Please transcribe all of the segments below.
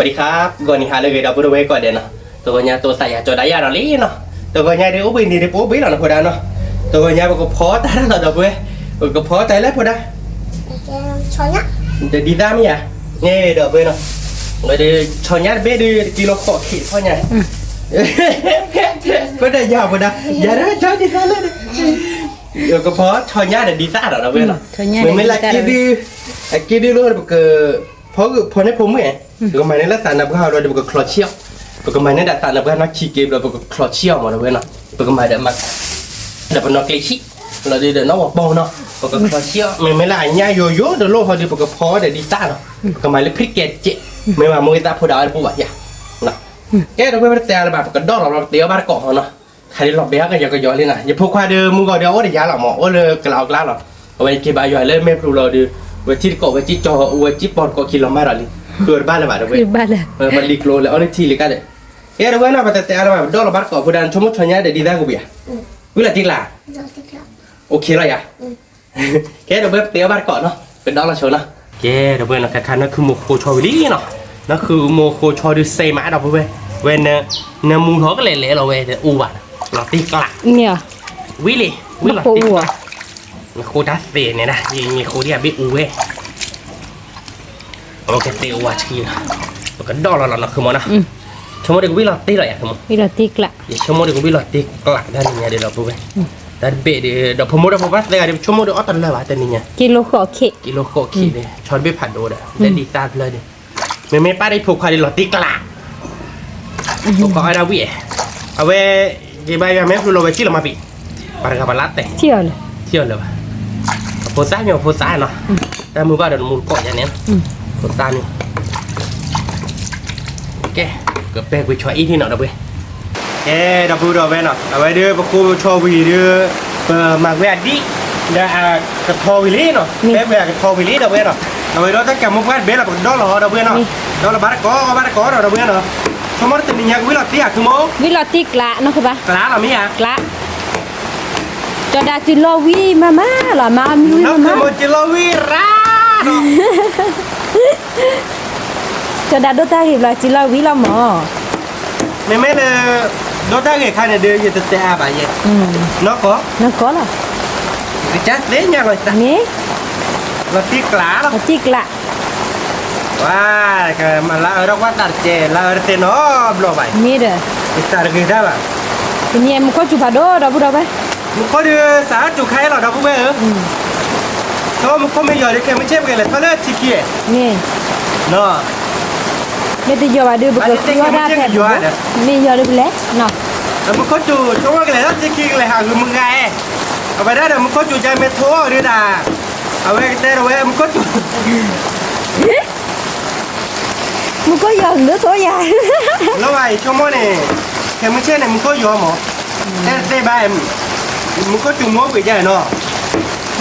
สวัสดีครับ ဂီၤနံၤဟါလၢအဂ့ၤ ဒီပုၢ်ဝဲၢ်ကိးဂၤဒဲးနီၤ, တဂီၤညါတိသးယၤကၠီၤဒၣ်ယၤဒီးလံနီၤ, တဂီၤညါဒီးအိၣ်ဘှံးနံၤဒီးပအိၣ်ဘှံးလီၤနီၤ ဖိဒါနီၤ, တဂီၤညါပကဖီတၢ်လီၤဒီပုၢ်ဝဲၢ်, ပကဖီတၢ်လၢဖိဒါ ဒ်သၣ်မ့ၢ်ဧါ, န့ၣ်ဒီပုၢ်ဝဲၢ်နီၤ, ဝဲဒၣ်ဆီညါတဘ့ၣ်ဒုး ကံလိဃိးခံးဆီညါ, ဖိဒါယၤဖိဒါ, ယၤဒၣ်ဆီဒ်သၣ်လၢ ကဖီဆီညါဒီးဒ်သၣ်ဒီးဒီပုၢ်ဝဲၢ်နီၤ, မ့မ့ၢ်လၢက့ဒုး, အက့ဒုးလၢပက ဖီဂုာ်ဖီန့ၢ်ဖိမုၣ်ဧါ, ပကမၤန့ၢ်လၢသးနါပှၢ်ဟီဒီးပကချီဆံၣ်အီၤ, ပကမၤန့ၢ်ဒၣ်သးနါပှၢ်နီၢ်ခံက့ဘျီ ပကချီဆံၣ်အီၤမးဒီပုၢ်ဝဲၢ်နီၤ, ပကမၤဒီးမၤ ဒီးပနီၣ်ကျ့ဆံၣ်, လီၤဒုးဒီးနီၣ်ဝီၤပီၢ်နီၤ, ပကချီဆံၣ်အီၤ မ့မ့ၢ်လၢအညၣ်ယိယိတလိၣ်ဟီဒီး ပကဖီဒီးဒ်သၣ်နီၤ, ပကမၤလၢဖံးကဲတကဲး, မ့ၢ်ဘၣ်မိၢ်ဂ့ၤသၣ်ဖိဒါအီၤတဘူၣ်ဘၣ်ယၤ, ကဲဒီပုၢ်ဝဲၢ် ပတတဲအါလၢၤဘၣ် ပကဒီၣ်လီၤဘျီ ပတ့အီၣ်ဘၣ်တကိးဟီနီၤ, ခါဒ်လီၤဘဲအကယီကယီလံနီၤ, ယဖိခွါဒီးမုၢ်ဂီၤဒီးအအိၣ်တယါလီၤမး အိၣ်လၢကလးအီကလါလီၤ, အဝဲက့ၤဘၣ်ယွၤလၢမဲာ်ဖျိလီၤဒီး, ဝဲထံၣ်တကိးဝဲကံၣ်ကၠီ ဝဲကံၣ်ပီတကိးခံလီၤမၢ်ဒီးလံ, ဃုအီၤတဘၣ်လၢၤဘၣ်ဒီပုၢ်ဝဲၢ်, ပလံၤကျိၤလဲၤအီၣ်န့ၢ်ထံလံၤကါဒီး, ကဲဒီပုၢ်ဝဲၢ်နီၤ ပတတဲအါလၢၤဘၣ် ပဒီၣ်လီၤဘၣ်တကိးဖိဒါ နဆိကမိၣ်ဆီညါဒီးဒ်သၣ်ကဘှံးဧါ, ဝံလီၤတံၢ်ကျး, အိၣ်ခ့လီၤယၤ ကဲဒီပုၢ်ဝဲၢ် ပတ့အီၣ်ဘၣ်တကိးနီၤ ကဒီၣ်လီၤဆိနီၤ, ကဲဒီပုၢ်ဝဲၢ်နီၤ ခါခါနီၢ်ခုမိၢ်ဃိဆီဝံၤလံနီၤ, နီၢ်ခုမိၢ်ဃိဆီဒုးစဲးမးဒီပုၢ်ဝဲၢ်, ဝဲ, နမူထီၣ်ကလဲၤလဲၤလီၤဝဲအိၣ်ဘၣ်, လီၤတံၢ်ကျး, ဝံလံ, ဝံလီၤတံၢ်ကျး, နဃိတၢ်သ့န့ၣ်ဒၣ် ယမ့ၢ်ဃိဒ်အဘ့ၣ်အူဝဲ ပကသ့ဝဲဆံလီၤ, ပကဒီၣ်လီၤလီၤနီၢ်ခုမိၢ်နီၤ, ဆိကမိၣ်ဒီးကဝံလီၤတံၢ်လီၤယၤ, ယဆိကမိၣ်ဒီးကဝံလီၤတံၢ်ကျးတၢ်နံၤညါဒီးဒီပုၢ်ဝဲၢ်, တၢ်တဘ့ၣ်ဒီး ဒီးဖိမုၣ်ဒီးဖိခွါသ့ဂၤဒီး ဆိကမိၣ်ဒီးအီၣ်တလၢာ်ဘၣ်တနံၤညါ, ကံလိဃိးခံး, ကံလိဃိးခံးဒီး ဆီတဘ့ၣ်ဖးဒိၣ်ဒီး လၢဒ်သၣ်ဖျၢၣ်ဒီး, မ့မ့ၢ်ပၢ်ဒီးဖိခွါဒီးလီၤတံၢ်ကျး ဖိခွါအီၣ်ဒၣ်ဝံၣ်, အဝဲ, က့ၤဘၣ်ယွၤမဲာ်ဖျိလီၤဝဲစံၣ်လီၤမၤပံၤ, ပှၤတဂၤပှၤလၢတဲာ်, ထံၣ်အီၤလၢၤဘၣ်, အဖိသၣ်မ့ၢ်အဖိသၣ်နီၤ, တၢ်မုာ်ဘၣ်ဒီးနမူတကိးယၤန့ၣ်, ဖိသၣ်န့ၣ်, ကဲ, ကပဲာ်ကွံာ်ဆီအံၣ်ထံၣ်နီၤဒီပုၢ်ဝဲၢ် ကဲ, ဒီပုၢ်ဝဲၢ်နီၤ, အဝဲဒၣ်ပဃိဆီဝံၤဒီး, ပမၤကွံာ်အဒံၣ်, ဒီးအကထီဝံၤလံနီၤ, ပဲကွံာ်အကထီဝံၤလံဒီပုၢ်ဝဲၢ်နီၤ, အဝဲဒီးတၢ်ကးမိၢ်ပှၢ်တဘ့ၣ်လီၤ ပကဒီၣ်လီၤဒီပုၢ်ဝဲၢ်နီၤ, ဒီးလီၤဘၣ်တကိး ဘၣ်တကိးဒီးဒီပုၢ်ဝဲၢ်နီၤ, ဆိကမိၣ်တနံၤညါကဝံလီၤတံၢ်ဧါ ခုမိၢ်, ဝံလီၤတံၢ်ကျးနီၤ ကျးလီၤမ့ၢ်ဧါ, ကျး ကၠီၤဒၤတုၤလီၤဝံၤမးမးလီၤ မၤအီၣ်မံဝံၤမးမး, ကၠီၤဒၤ ဒိၣ်တၢ်ဂ့ၤဘျီ တုၤလီၤဝံၤလီၤမး, မ့မ့ၢ်လၢ, ဒိၣ်တၢ်ဂ့ၤခါန့ၣ်ဒီး ယတတဲအါဘၣ်ယဲ, နီၢ်ကီၢ်, နီၢ်ကီၢ်လီၤ, ကစၢ်သ့ၣ်ညါလီၤ, လီၤတံၢ်ကျးလီၤ, လီၤတံၢ်ကျး, ဝါ, မၤလၢအၢထီၣ်ကွၢ်သးတကဲ လၢအၢတသ့နီတဘျီဘၣ်, မ့ၢ်ဒီး, ယသးတဂ့ၤတၢ်ဘၣ်, တနံၤမူခိၣ်စူၤဖးဒိၣ်ဒီပုၢ်ဝဲၢ်, မူခိၣ်ဒီးစးထီၣ်စူၤခါအံၤလီၤဒီပုၢ်ဝဲၢ်ဧၢ, ဆိကမိၣ်မူခိၣ်မ့ၢ်ယီၤဒီး ခဲမုၢ်ဆ့ၣ်ပကလဲၤထီၣ်လၢထံခံ, မ့ၢ်တယီၤဘၣ်ဒီး ပကဃုအီၣ်ဒၣ်ဖဲ, မ့ၢ်ယီၤဒီးပလဲၤ, မူခိၣ်စူၤ ဆိကမိၣ်ကလဲၤထီၣ်ထံခံကလဲၤဟးဂုာ်မုၢ်ဂၤ, အဝဲဒၣ်ဒီးမူခိၣ်စူၤကမ့ၢ်ထိအီၤဒုးဒၣ်, အဝဲကတဲဒီးဝဲမူခိၣ်စူၤ မူခိၣ်ယီၤလၢထိယၤ, လၢဝဲအံၤဆိကမိၣ်န့ၣ်, ခဲမုၢ်ဆ့ၣ်န့ၣ် မူခိၣ်ယီၤမး, တဲတသ့ဘၣ်, မူခိၣ်စူၤမူအိၣ်ဘှံးယါနီၤ,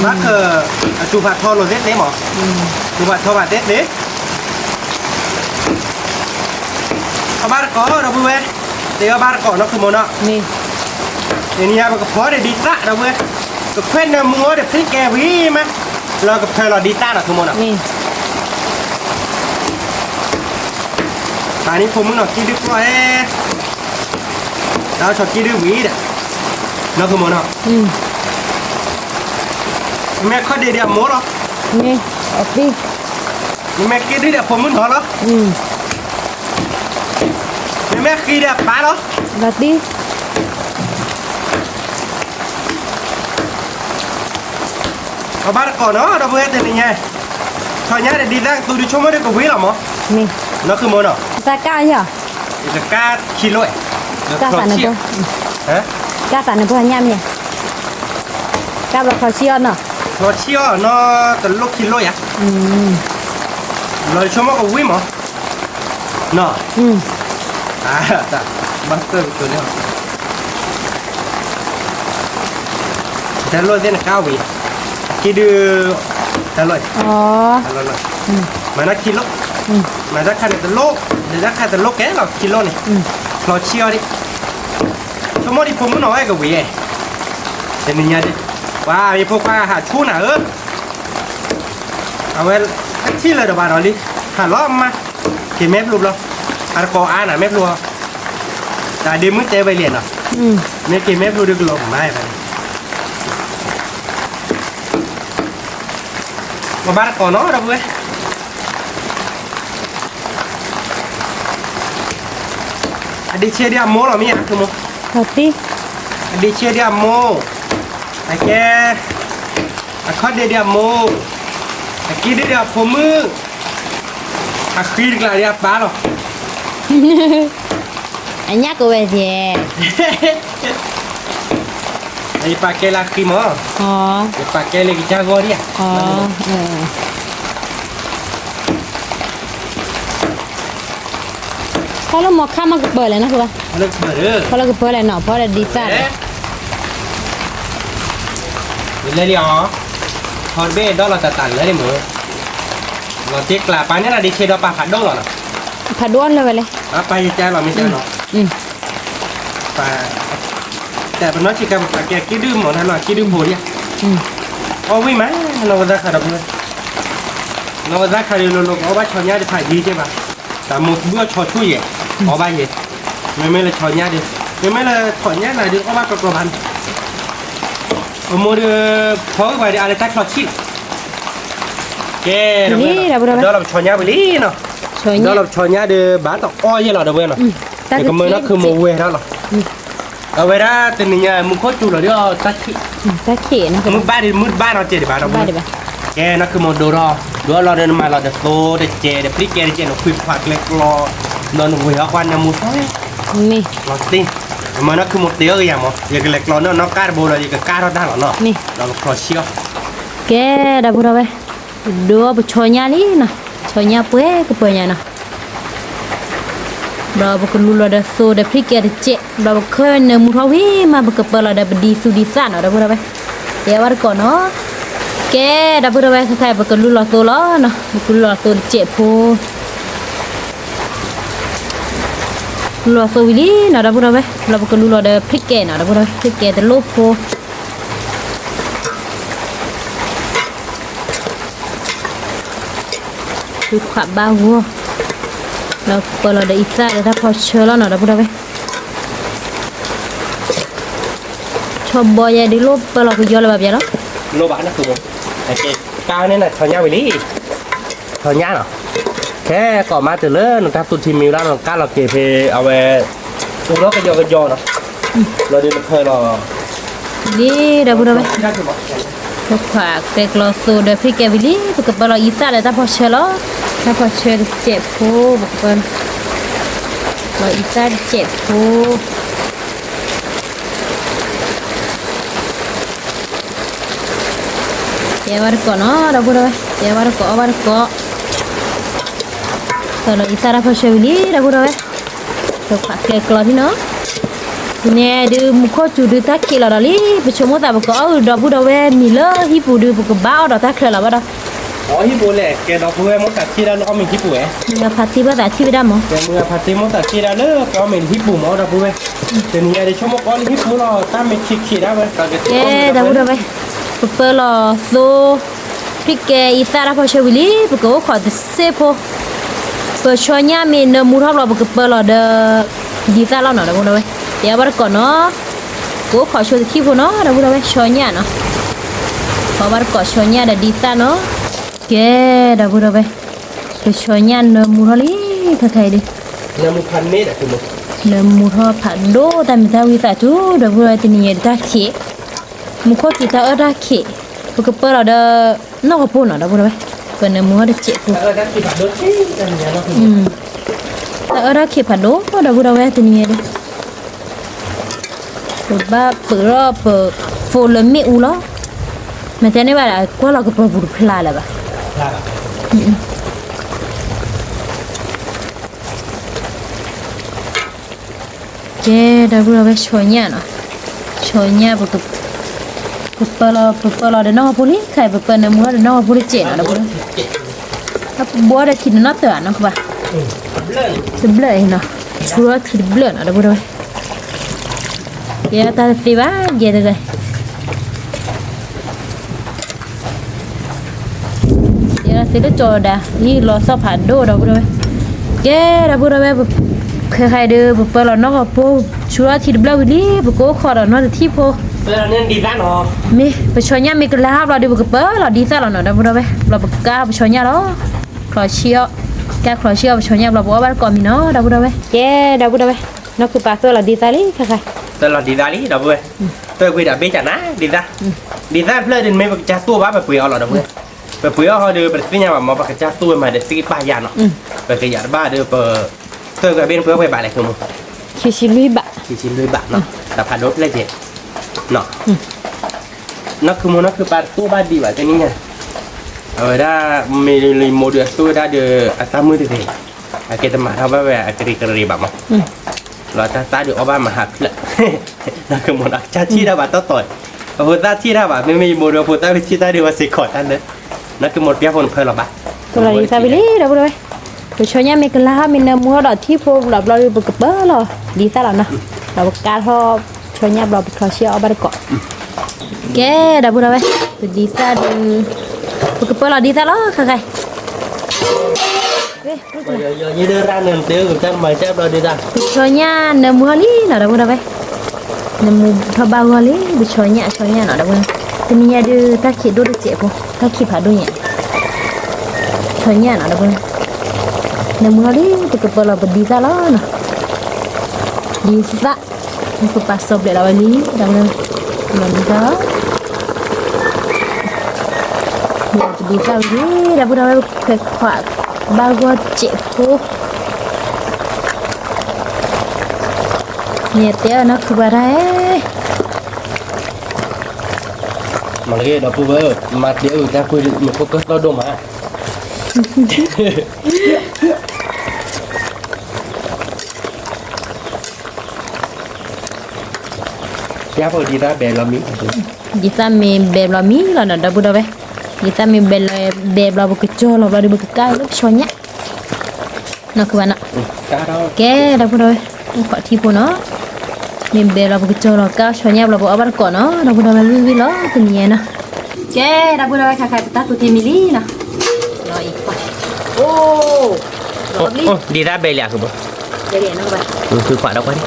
ဘၣ်ဃး, အစူၤဖးထီလိာ်သ့သ့မး, စူၤဖးထီဘၣ်သ့သ့ အီၣ်ဘၣ်တကိးဒီပုၢ်ဝဲၢ်, တအီၣ်ဘၣ်တကိးနီၢ်ခုမိၢ်နီၤ, တနံၤညါပကဖီဒီးဒ်သၣ်ဒီပုၢ်ဝဲၢ်, ကခွဲးနၢမူအီၤဒီးဖံးကဲဝံၤမး, လီၤကဖၢလီၤဒ်သၣ်နီၢ်ခုမိၢ်နီၤ, ပာ်န့ၢ်ဖိမုၣ်နီၤ ကံၣ်ဒုၣ်ကျီၢ်ဧဲ, တၢ်ဆီၣ်ကံၣ်ဒုၣ်ဝံၤဒီး, နီၢ်ခုမိၢ်နီၤ, မ့ၢ်ခီၣ်ဒ့ဒီးအမိၢ်လီၤ, မ့ၢ်ကံၣ်ဒုၣ်ဒီးဖိမုၣ်နီၤလီၤ, မ့မ့ၢ်ဃံဒီးအပၢ်လီၤ, လီၤတံၢ် အီၣ်ဘၣ်တကိးနီၤ ဒီပုၢ်ဝဲၢ်တနံၤညါ, ဆီညါဒီးဒ်သၣ်ကသူဒုးဆိကမိၣ်ဒီးကဝံၤလီၤမး, နီၢ်ခုမိၢ်နီၤ, တၢ်ကၢ်ယီၤ, ကၢ်ခံလိၣ်, ကၢ်သးနၢ်ပၢၢ်, ကၢ်သးနၢ်ပၢၢ်ညၣ်မ့ၢ်, ကၢ်ဘျီဖျီဆံအီၣ်နီၤ, ဖျီဆံအီၣ်နီၤ တလိၣ်ခံလိၣ်ယါ, လီၤဆိကမိၣ်ကဝံၤမး, နီၤ, ဘၣ်သၢကတိၤလၢ တၢ်လိၣ်သ့ၣ်နကါဝံၤ, ကံၣ်ဒုၣ်, တၢ်လိၣ်, မၤတၢ်ခံလိၣ်, မၤတၢ်ခါန့ၣ်တလိၣ်, မၤတၢ်ခါတလိၣ်ကဲလီၤခံလိၣ်န့ၣ်, ဖျီဆံအီၣ်ဒံး, ဆိကမိၣ်ဒံးဖိမုၣ်နီၤဝဲကဝံၤ, တနံၤညါဒံး, ပှၤမ့ၢ်ဖိခွါဟးဆူၣ်နၤဧၢ, အဝဲ, ထံၣ်လၢၤဒီးဘၣ်ဒီးလံ, ဟးလီၤမး, က့ၤမဲာ်ဘျိဘျီ အတကိးအါနၤ မဲာ်ဖျိ, တၢ်ဒ့မုၣ်တဲဝဲလဲၣ်နီၤ, မ့ၢ်က့ၤမဲာ်ဖျိဒုးကလီၤမၤဘၣ်, ပဘၣ်တကိးနီၤ ဒီပုၢ်ဝဲၢ်, အဒ့ဆ့ဒုးအမိၢ်လီၤမ့ၢ်ဧါ, အဒ့ဆ့ဒုးအမိၢ်, အကဲ အခီၣ်ဒ့ဒုးအမိၢ်, အကံၣ်ဒုးဒုးအဖိမုၣ်, အဃံတကျါဒုးအပၢ်လီၤ. အညၣ်ကဝဲသ့ၣ်, ယပာ်ကဲလၢအဃံမး, ယပာ်ကဲလၢကစၢ်ဂီၢ်ဒံးဧါ, ခီလၢမီၤခါမးကပၢၤလဲၣ်နီၤ, ခီလၢကပၢၤလဲၣ်နီၤ, ဖီဒီးဒံသၣ်လဲၣ်, လဲၤလံဧါ, ထီတဘ့ၣ်ဒီလီၤတၢ်တၢ်လၢန့ၣ်မ့ၢ်, လီၤတ့ကျါပာ်န့ၢ်နၤဒ့ဆ့ဒီးပာ်ဖးဒိၣ်လီၤနီၤ, ဖးဒိၣ်အီၣ်လၢဝဲလဲၣ်, ပာ်ယကါလီၤမ့ၢ်ကါနီၤ, ပာ်, တၢ်ပနီၣ်ဆံးကါပပာ်ကဲကံၣ်ဒုၣ်မး ထါလီၤကံၣ်ဒုၣ်ဖိဒံးဧါ, အီၣ်ဝံၣ်မး, နီၢ်ကသၣ်ခါဒီး, နီၢ်ကသၣ်ခါဒီးလိၤလိၤကအီၣ်ဘၣ်ဆီညၣ်ဒုးဖးယံၤကဲဘၣ်, တၢ်မိၢ်ဘုၣ်အီၣ်ဆီဆူၣ်ယဲၢ်, အီၣ်ဘၣ်ယဲၢ်, မ့မ့ၢ်လၢဆီညၣ်ဒီး, မ့မ့ၢ်လၢဆီညၣ်နၤဒုးအီၣ်ဘၣ်ကီကီဘၣ်န့ၣ်, အမိၢ်ဒီး, ဖီကပၤဒီးအါလၢတၢ်ချီဆံၣ်လီၤ, ကဲ, ဒီလီၤပဆီညၣ်ဝံၤလံနီၤ, ဒီလီၤပဆီညၣ်ဒီး ဘၣ်တအီၣ်ယဲၢ်လီၤ ဒီပုၢ်ဝဲၢ်နီၤ, ယကမၢနီၢ်ခုမိၢ်ဝဲထီၣ်လီၤ, အဝဲဒၣ်တနံၤညါမူခိၣ်စူၤလီၤဒီးတၢ်ခံး, မုၢ်ဘၣ်ဒုးမုၢ်ဘၣ်နီၤ တဲဒံးဘၣ်ဒီပုၢ်ဝဲၢ်, ကဲနီၢ်ခုမိၢ်ဒိၣ်ထီၣ်, ဒိၣ်ထီၣ်လီၤဒီးနမၤလီၤဒီးသိတစဲးဒီးဖံးကဲတစဲး နခွံခွါကျဲကျီ, ဒီးနဝဲၤဟီကွၢ်နၢမူထီၣ်, မ့ၢ်လီၤတ့ၢ်, နမၤနီၢ်ခုမိၢ်တဲအီၤကယၤမး ယကလဲၤကျီနီၢ်နီၢ်ကါတဘိဒီး ယကကါထီၣ်တၢ်လီၤနီၤ, ဒီးကဖျီဆံအီၤ, ကဲ ဒီပုၢ်ဝဲၢ်, ဒိၣ်ပဆီညၣ်လံနီၤ, ဆီညၣ်ပှဲၤကပၢၤညါနီၤ ဒီးပကလူလီၤဒီးသိဒီးဖံးကဲတစဲး ဒီးပခၢၣ်နၢမူထီၣ်ဝံၤမး ပကပၢလီၤဒီးပဒံသူဒံသၣ်နီၤ ဒီပုၢ်ဝဲၢ်, တဲဘၣ်တကိးနီၤ, ကဲ ဒီပုၢ်ဝဲၢ် ခဲခါပကလူလီၤသိလီၤနီၤ ပကလူလီၤသိတစဲးဖိ လူလီၤသိဝံၤလံနီၤ ဒီပုၢ်ဝဲၢ်, ဒီးပကလူလီၤဒီးဖံးကဲနီၤ ဒီပုၢ်ဝဲၢ်, ဖံးကဲတလိၣ်ဖိ ဃုခွးဘၣ်ဂီၢ်, ဒီးပၢလီၤဒီးအံသၣ်ဒီးတၢ်ဖီဆၢလီၤနီၤ ဒီပုၢ်ဝဲၢ်, ဆီဘီယဲဒုးလိၣ်ပၢလီၤကယီလၢၤဘၣ်ပျဲလီၤ, လိၣ်ဘၣ်နီၤ ကါန့ၣ်နၤ ဆီညၣ်ဝံၤလံ, ဆီညၣ်နီၤ, ခဲကိးမးတုၤလၢနတၢ်သူၣ်ထံမံၤလၢနကါလီၤက့ၤဖဲအဝဲ အိၣ်ဒီးကယီကယီနီၤ, လီၤဒုးနဖၢလီၤ လံ ဒီပုၢ်ဝဲၢ်, ပခွးကျဲကျီသိဒီးဖံးကဲဝံၤလံ ပကပၢလီၤအံသၣ်ဒီးတၢ်ဖီဆၢလီၤ, တၢ်ဖီဆၢတစဲးဖိ ပကပၢလီၤအံသၣ်တစဲးဖိ တဲဘၣ်တကိးနီၤ ဒီပုၢ်ဝဲၢ်, တဲဘၣ်တကိး အီၣ်ဘၣ်တကိး, ပၢလီၤအံသၣ်တၢ်ဖီဆၢဝံၤလံ ဒီပုၢ်ဝဲၢ်, ပခွးကျဲကျီလံနီၤ, န့ၣ်ဒုးမူခိၣ်စူၤဒုးတၢ်ခံးလီၤဒီးလံ, ပဆိကမိၣ်သးပကအီၣ်ဒီပုၢ်ဝဲၢ်မံၤလၢဟံၣ်ပူၤဒုး ပကဘၣ်အီၣ်ဒီးတၢ်ချၢလီၤဘၣ်ဒီး အီၣ်ဟံၣ်ပူၤလဲၣ် ကဲဒီပုၢ်ဝဲၢ်မိၢ်သးထံၣ်ဒၣ်လၢအီၣ်မ့ၤဟံၣ်ပူၤဝဲ, မုၢ်ဂၤဖးထံဘၣ်သးထံၣ်ဝဲဒၣ်မး, မုၢ်ဂၤဖးထံမိၢ်သးထံၣ်ဒၣ်လၢကအီၣ်မ့ၤလၢဟံၣ်ပူၤမး ဒီပုၢ်ဝဲၢ်, တနံၤအံၤဒုးဆိကမိၣ်ကအီၣ်လၢဟံၣ်ပူၤလီၤ တၢ်မ့ၢ်ခံးခံးဒၣ်ဝဲ, ကဲ ဒီပုၢ်ဝဲၢ်, ပပၢလီၤသိ ဖံးကဲအံသၣ်တၢ်ဖီဆၢဝံၤလံ ပကအိၣ်ခိးတစဲးဖိ, ပဆီညၣ်မ့ၢ်နၢမူထီၣ်ဘျီ ပကပၢလီၤဒီး ဒံသၣ်လီၤနီၤ ဒီပုၢ်ဝဲၢ်, တဲဘၣ်တကိးနီၤ, ကအိၣ်ခိးဆိတခံဖိနီၤ ဒီပုၢ်ဝဲၢ် ဆီညၣ်နီၤ, အီၣ်ဘၣ်တကိးဆီညၣ်ဒီးဒံသၣ်နီၤ, ကဲ ဒီပုၢ်ဝဲၢ်, ပဆီညၣ်နၢမူထီၣ်လံ ခဲခါအံၤဒုး, နၢမူထီၣ်ဖးဒိၣ်တၢ်မ့ၢ်တၢ်ဝံသးစူၤ ဒီပုၢ်ဝဲၢ် တနံၤညါဒုးတၢ်ခံး, မူခိၣ်စူၤတၢ်အၢတၢ်ခံး, ပကပၢလီၤဒီး နီၢ်ကဖိနီၤ ဒီပုၢ်ဝဲၢ်, ပနၢမူထီၣ်တစဲးဖိ, တၢ်အၢတၢ်ခံးဖးဒိၣ် ဒီပုၢ်ဝဲၢ် တနံၤညါဒုး, ပဘၣ်ပၢၢ်ထီၣ်ပဖိလၢမ့ၣ်အူလီၤ, မ့ၢ်တဲန့ၢ်ဘၣ်ဒီး ကွၢ်လီၤကပၢၤပူၤတဖျါလၢၤဘၣ် ကဲ ဒီပုၢ်ဝဲၢ် ဆီညၣ်နီၤ, ဆီညၣ် ပပၢလီၤ ပပၢလီၤဒီးနီၢ်ကဖိလံ ခဲအံၤ ပပၢနၢမူထီၣ်ဒီးနီၢ်ကဖိတစဲးနီၤ ဒီပုၢ်ဝဲၢ်, အဘှီဒီးထံတနီၣ်တၢၢ်နီၤ ကဘၣ်, တဘျၢၣ်နီၤ, ဆူထီၣ်ထံတဘျၢၣ်နီၤ ဒီပုၢ်ဝဲၢ်, ယဲတၢ်တသ့ဘၣ် ယဲတဂၤ ယဲဒၣ်သ့လၢကၠီၤဒၣ် ယလီၤသီၣ်ဖးဒိၣ်ဒီပုၢ်ဝဲၢ်, ကဲ ဒီပုၢ်ဒီဝဲၢ်, ခဲခါအံၤဒီး ပပၢလီၤနီၢ်ဂီၤဖိ ဆူထီၣ်ထံတဘျီဝံၤလံ ပကအိၣ်ခိးဒီးနီၢ်တထံၣ်ဖိ, မ့ၢ်ပဆီညၣ်မ့ၢ်ကလါဘျီဒီး ပကပၢလီၤဒ်သၣ်လီၤနီၤ ဒီပုၢ်ဒီဝဲၢ်, ဘျီပကါပဆီညၣ်လီၤ, ချီဆံၣ်အီၣ်, ကါချီဆံၣ်အီၣ်ပဆီညၣ်ဘျီ ပအီၣ်ဘၣ်တကိးမံၤနီၤ ဒီပုၢ်ဒီဝဲၢ်. ကဲ ဒီပုၢ်ဒီဝဲၢ်, နီၢ်ခုပာ်သၢလီၤဒ်သၣ်လံ ခဲခါ, သၢလီၤဒ်သၣ်လံ ဒီပုၢ်ဝဲၢ်, သၢကွံာ်ဒီးဘ့ၣ်ကနၤ ဒ်သၣ်, ဒ်သၣ်ဖျၢၣ်ဒ်မ့ၢ်ပကစၢ်သိၣ်ဘၣ် ပပှ့ၤအီၤလီၤ ဒီပုၢ်ဝဲၢ်, ပပှ့ၤအီၤဟီဒီး ပတသ့ၣ်ညါဘၣ်မ့ၢ် ပကစၢ်သိၣ်ဝဲမးဒီးသ့ၣ်ပၢ်ယၤနီၤ, ပကယၤတဘၣ်ဒီး ပသၢကွံာ်ဘ့ၣ် ပှဲၤပှဲၤဘၣ်လဲၣ် ခုမူ, ခံဆံလွံၢ်ဘး, ခံဆံလွံၢ်ဘးနီၤ, တၢ်ဖးဒိၣ်ဖျၢၣ်ကဲ, နီၢ်ခုမူ နီၢ်ခုပာ်တသိၣ်ဘၣ်ဒံးဘၣ်တနံၣ်ညါ, အဝဲဒၣ် မ့ၢ်လံမိၢ်ဒီးအသိၣ်ဝဲဒၣ်ဒီး အတၢ်မုၢ်တဂ့ၤ, အကဲတမၤထီၣ်ဘၣ်ဝဲအကရံၣ်ကရံၣ်ဘၣ်မး, လီၤတၢ်သၣ်ဒီးအီၣ်ဘၣ်မၤဟးဖျၢၣ်, နီၢ်ခုမူ နီၢ်ကစၢ်ထံၣ်တၢ်ဘၣ်တီတီ, အဖိသၣ်ထံၣ်တၢ်ဘၣ် မ့မ့ၢ်ယမိၢ်ဒီးအဖိသၣ်ဝဲထံၣ်တၢ်ဒီးဝဲစ့ၢ်ကီးတၢ်လၢ, နီၢ်ခုမူ ပျၢ်ဖိနဖၢလီၤဘၣ်, သၢလီၤဒ်သၣ်ဝံၤလံ ဒီပုၢ်ဒီဝဲၢ်, ပဆီညၣ်မ့ၢ်ကလါဟီ မ့ၢ်နၢမူထီၣ်ဒီးထံၣ်ဖိဘျီဘျီဒီး ပကပၢလီၤဒ်သၣ်လီၤနီၤ, ဒီးပကါထီၣ်ဆီညၣ်ဘျီ ပချီဆံၣ်အီၣ်ဘၣ်တကိး ကဲ ဒီပုၢ်ဒီဝဲၢ်, ပဒ်သၣ်ဒီး ပကပၢလီၤဒ်သၣ်လီၤ ခဲခါအံၤ, ပဆီညၣ်နၢမူထီၣ်လံနီၤ ဒီပုၢ်ဒီဝဲၢ်, နၢမူထီၣ်ဘၣ်ဂီၢ်လံ ပဆီညၣ်ဆီညၣ်နီၤ ဒီပုၢ်ဝဲၢ်, တနံၤညါဒုး တၢ်ခံးဒိၣ်တစဲးဖိ တၢ်ခံးဖးဒိၣ်ညါ, ဆီညၣ်နီၤ ဒီပုၢ်ဝဲၢ်, နၢမူထီၣ်လံ ပကပၢလီၤပဒ်သၣ်လီၤနီၤ, ဒ်သၣ် ပပာ်စီဘျဲးလီၤဝဲလံ ဒီပုၢ်ဝဲၢ်, လီၤဒ်သၣ်လီၤ, ပဒ်သၣ်ဝံၤလံ ဒီပုၢ်ဒီဝဲၢ်, ခွဲးခွးဘၣ်ဂီၢ်စဲးဖိ, မ့ၢ်တဲအီၤနီၢ်ခုပှၤတၢ်ဧၢ, မၤလၢက့ၤ ဒီပုၢ်ဝဲၢ်, မၤတဲအီၤတၢ်ကွံာ် နဖိကၢၢ်သီၣ်ဒိၣ်မး ပျၢ်ဖိဒ်သၣ်ဘဲဘျီမံ, ဒ်သၣ်မ့ၢ်ဘဲဘျီမံလီၤနီၤ ဒီပုၢ်ဒီဝဲၢ်, ဒ်သၣ်မ့ၢ်ဘဲလီၤ ဘဲဘျီ ပကကၠီလီၤဘျီဒီး ပကကါလၢပဆီညၣ်, နီၢ်ခုဘၣ်နီၤ, ကဲ ဒီပုၢ်ဒီဝဲၢ်, အိၣ်ခိးထံၣ်ဖိနီၤ, မ့ၢ်ဘဲလီၤ ပကကၠီလီၤ ကါဆီညၣ်ဘျီ ပအီၣ်ဘၣ်တကိးနီၤ ဒီပုၢ်ဒီဝဲၢ် ဝံၣ်ဝံၣ်လီၤ တနံၤညါနီၤ, ကဲ ဒီပုၢ်ဒီဝဲၢ် ခဲခါအံၤ ပတၢ်သူတ့ၢ်မံလံနီၤ, ဒ်သၣ်ဘဲလံဧါ ဃုဘၣ်, ဃုခွးဒီးကွၢ်, ဒ်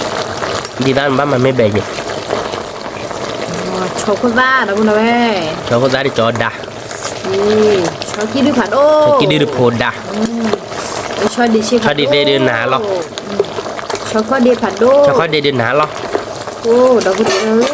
သၣ်ဘၣ်မၤမ့ၢ်ဘဲယဲၢ်, ဆီခိၣ်သၣ် ဒီပုၢ်ဒီဝဲၢ်, ဆီခိၣ်သၣ်ဒ်ကၠီဒါ, ဆီခံဒုဖးဒိၣ်, ဆီခံဒုတဖိဒါ, ဆီဒ့သ့ဒုနၤလီၤ, ဆီခီၣ်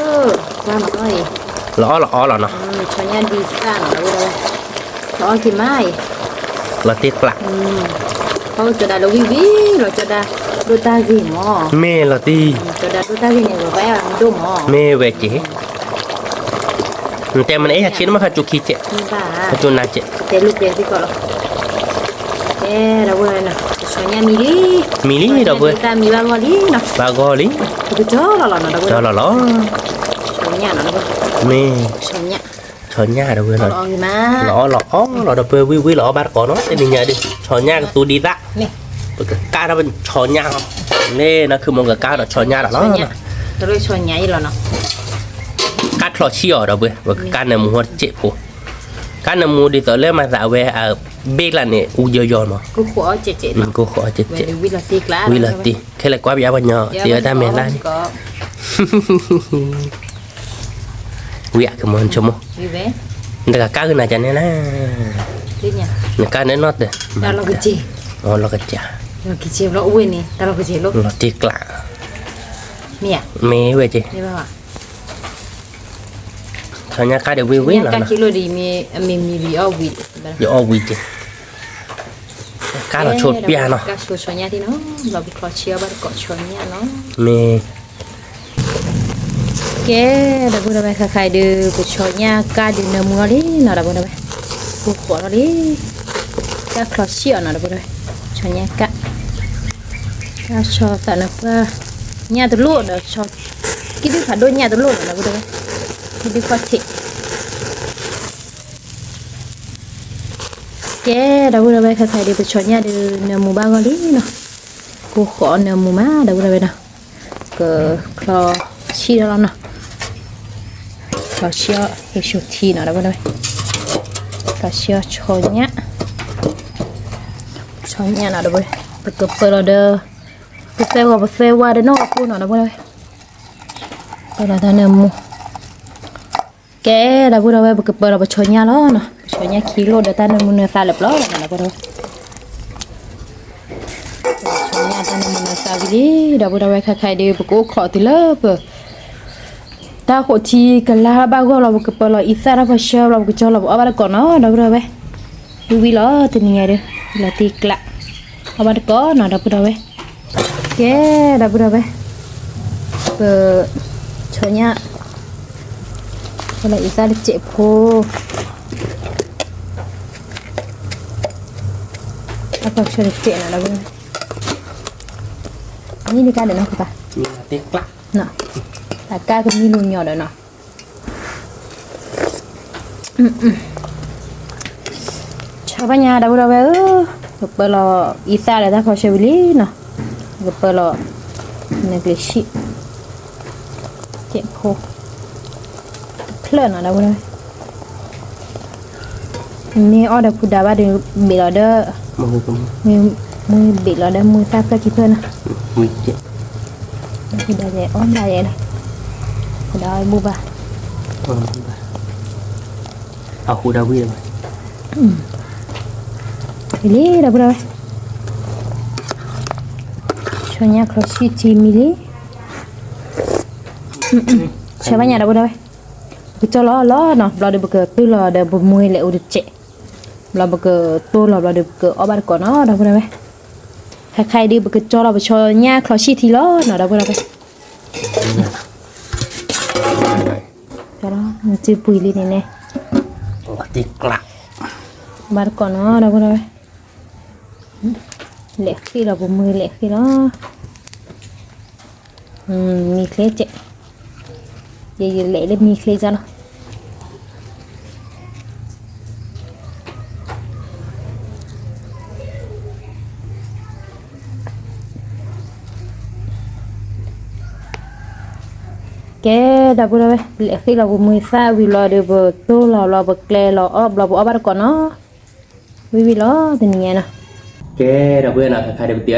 ဒ့ဖးဒိၣ်, ဆီခီၣ်ဒ့ဒုနၤလီၤ, အိၣ် ဒီပုၢ်ဒီဝဲၢ်, ကွၢ်နီၤအံၤ, လီၤအီၣ်လီၤအီလီၤနီၤ, ဆီညၣ်ဒ်သၣ်နီၤ ဒီပုၢ်ဒီဝဲၢ်, လီၤအီၣ်က့ၤမးအံၤ, လီၤတ့ၢ်ကျး, ဟီၣ်ကၠီဒါလၢဝံၣ်ဝံၣ်လီၤ ကၠီဒါဒိၣ်တၢ်ဂ့ၤမး, မ့ၢ်လီၤတံၢ်, ကၠီဒါဒိၣ်တၢ်ဂ့ၤန့ၣ် ပဘၣ်အဲၣ်ဘၣ်မ့ၢ်ဒိၣ်မး, မ့ၢ်ဝဲက့ၤ နတဲမ့ၢ်နအဲၣ်ယၤဆ့ၣ်နီၤ မ့ၢ်ခါကၠိခံကဲး, ခါကၠိနၤကဲး, တဲလၢပျဲသံကီးလီၤ, ကဲ ဒီပုၢ်ဝဲၢ်နီၤ ပဆီညၣ်မံလံ, မံလံ ဒီပုၢ်ဝဲၢ်, မံဘၣ်ဂီၢ်လံနီၤ, ဘၣ်ဂီၢ်လံ, ပကကၠီလီၤလီၤနီၤ ဒီပုၢ်ဝဲၢ်, ကၠီလီၤလီၤ, ဆီညၣ်နီၤ ဒီပုၢ်ဝဲၢ်, မ့ၢ် ဆီညၣ် ဆီညၣ်ဒီပုၢ်ဝဲၢ်နီၤ, လီၤအီၣ်လီၤအီလီၤ ဒီပုၢ်ဝဲၢ် ဝံၣ်ဝံၣ်လီၤအီၣ်ဘၣ်တကိးနီၤ တနံၤညါဒုး ဆီညၣ်ကသူဒ်သၣ်, ပကကါထီၣ်ဆီညၣ်လီၤ, မ့ၢ်နီၢ်ခုမ့ၢ်ကကါဒီးဆီညၣ်လီၤလီၤ, ဆီညၣ်အံၤလီၤနီၤ, ကါချီဆံၣ်အီၤ ဒီပုၢ်ဝဲၢ် ပကကါနၢမူဟီၣ်တစဲးဖိ, ကါနၢမူဒ်သိးလၢမၤသးဝဲအဘ့ၣ်ကျါန့ၣ် အူယီၤယီၤမး, ကိၣ်ဃိအီၣ်စဲးစဲး, ဝံၣ်လီၤတံၢ်, ခဲလၢာ်ကွၢ်ပယါပှၤညီ စံးဝဲတၢ်မဲာ်လၢ်န့ၣ် ဝံၤအကမီၤ နဆိကမိၣ်, နတဂၤကါဂ့ၤနၤကန့ၣ်လၢ, နကါန့ၣ်နီၢ်တၢ်, လီၤကစၢ်, လီၤတံၢ်ကျး, မ့ၢ်ဝဲက့ၤ, ဆီညါကါဒီးဝံၣ်ဝံၣ်လီၤ, ယအီၣ်ဝံၣ်က့ၤ, ကါလီၤဆိပျၢ်နီၤ, မ့ၢ် ကဲ ဒီပုၢ်ဒီဝဲၢ် ခဲခါအံၤဒုး ပဆီညၣ်ကါဒုးနၢမူအီၤလံနီၤ ဒီပုၢ်ဒီဝဲၢ်, ကိၢ်ဃိးထီၣ်လံ, ကါချီဆံၣ်အီၤနီၤ ဒီပုၢ်ဒီဝဲၢ်, ဆီညၣ်ကါ, ကါဆီသးနပှၢ်, ညၣ်တလိၣ်ဒီးဆီ, ခံဒုဖးဒိၣ်ညၣ်တလိၣ်နီၤ ဒီပုၢ်ဒီဝဲၢ်, ခံဒုခီၣ်ထံး ကဲ ဒီပုၢ်ဒီဝဲၢ် ခဲခါအံၤဒုး ပဆီညၣ်ဒုးနၢမူဘၣ်ဂီၢ်လံနီၤ, ကိၢ်ဃိးနၢမူမး ဒီပုၢ်ဒီဝဲၢ်နီၤ, ကချီဆံၣ်ထီၣ်လီၤနီၤ, ချီဆံၣ်အီၤ ဟ့ၣ်ဆူၣ်ထံနီၤ ဒီပုၢ်ဒီဝဲၢ်, ချီဆံၣ်အီၤဆီညၣ်, ဆီညၣ်နီၤ ဒီပုၢ်ဒီဝဲၢ်, ပ ပကပၢလီၤဒီး ပသၢဂီၤပသၢဝါဒီးနီၢ်ကီၢ်ဖိနီၤ ဒီပုၢ်ဒီဝဲၢ်, ပၢလီၤတၢ်နၢမူ, ကဲ ဒီပုၢ်ဒီဝဲၢ် ပကပၢလီၤပဆီညၣ်လီၤနီၤ, ပဆီညၣ်ခံလိၣ်ဒီးတၢ်နၢမူနၢသါလၢပျီလီၤနီၤ ဒီပုၢ်ဒီဝဲၢ်, ပဆီညၣ်တၢ်နၢမူနၢသါဝံၤလံ ဒီပုၢ်ဒီဝဲၢ် ခဲခါအံၤဒီး ပကအိၣ်ခိးတုၤလၢပ တၢ်ဃိးထံကလါဘၣ်ဂီၢ်လီၤ ပကပၢလီၤအံသၣ်တၢ်ဖီဆၢဘျီ ပကကၠီလီၤ ပအီၣ်ဘၣ်တကိးနီၤ ဒီပုၢ်ဒီဝဲၢ်, ဝံၤဝံၤလီၤ တနံၤညါဒီး လီၤတံၢ်ကျး အီၣ်ဘၣ်တကိးနီၤ ဒီပုၢ်ဒီဝဲၢ်, ကဲ ဒီပုၢ်ဒီဝဲၢ်, ပ ဆီညၣ် ပလီၤအံသၣ်တစဲးဖိ အဖီဆၢတစဲးနီၤ ဒီပုၢ်ဒီဝဲၢ်, မံလံကါဒီးနီၤ ကပၤ အကါကမံလူၤညီဒီးနီၤ ဆီဖဲညါ ဒီပုၢ်ဒီဝဲၢ်ဧၢ, ပပၢလီၤအံသၣ်ဒီးတၢ်ဖီဆၢဝံၤလံနီၤ, ပကပၢလီၤ နကလံၤဆံၣ် ကဲးဖိ တဖျၢၣ်နီၤ ဒီပုၢ်ဒီဝဲၢ်, မ့ၢ်အီၣ်ဒီးဖုဒါဘၣ်ဒီး ဘ့ၣ်လီၤဒီး မ့ၢ်ဘ့ၣ်လီၤဒီးမုၢ်သၣ်ဖျၢၣ်ခံဖျၢၣ်နီၤ, ဖုဒါယဲအီၣ်ဘၣ်ယဲလီၤ, ဖုဒါအီၣ်ဘူၣ်ဘၣ် အဃိဒါဝံၣ်လီၤ, လံ ဒီပုၢ်ဒီဝဲၢ်, ဆီညၣ်ချီဆံၣ်ထံမံလံ, ဆီဖဲညါ ဒီပုၢ်ဒီဝဲၢ်, ပကကၠီလီၤလီၤနီၤ ဘျီဒီး ပကတိၢ်လီၤဒီးပမှဲလဲၤအိၣ်တစဲး, ဘျီပကတိၢ်လီၤဘျီဒီး ပကအီၣ်ဘၣ်တကိးနီၤ ဒီပုၢ်ဒီဝဲၢ်, ခဲခါအံၤဒီး ပကကၠီလီၤပဆီညၣ်ချီဆံၣ်ထံလီၤနီၤ ဒီပုၢ်ဒီဝဲၢ်, နစုပှံၤလံန့ၣ်န့ၣ်, ဘၣ်တကိးနီၤ ဒီပုၢ်ဒီဝဲၢ်, လဲၤဃ့လီၤ ပမှဲလဲၤဃ့လီၤ, မံချ့ကဲး, ယလဲၤလၢမံချ့ကလီၤ ကဲ ဒီပုၢ်ဒီဝဲၢ် လဲၤဃ့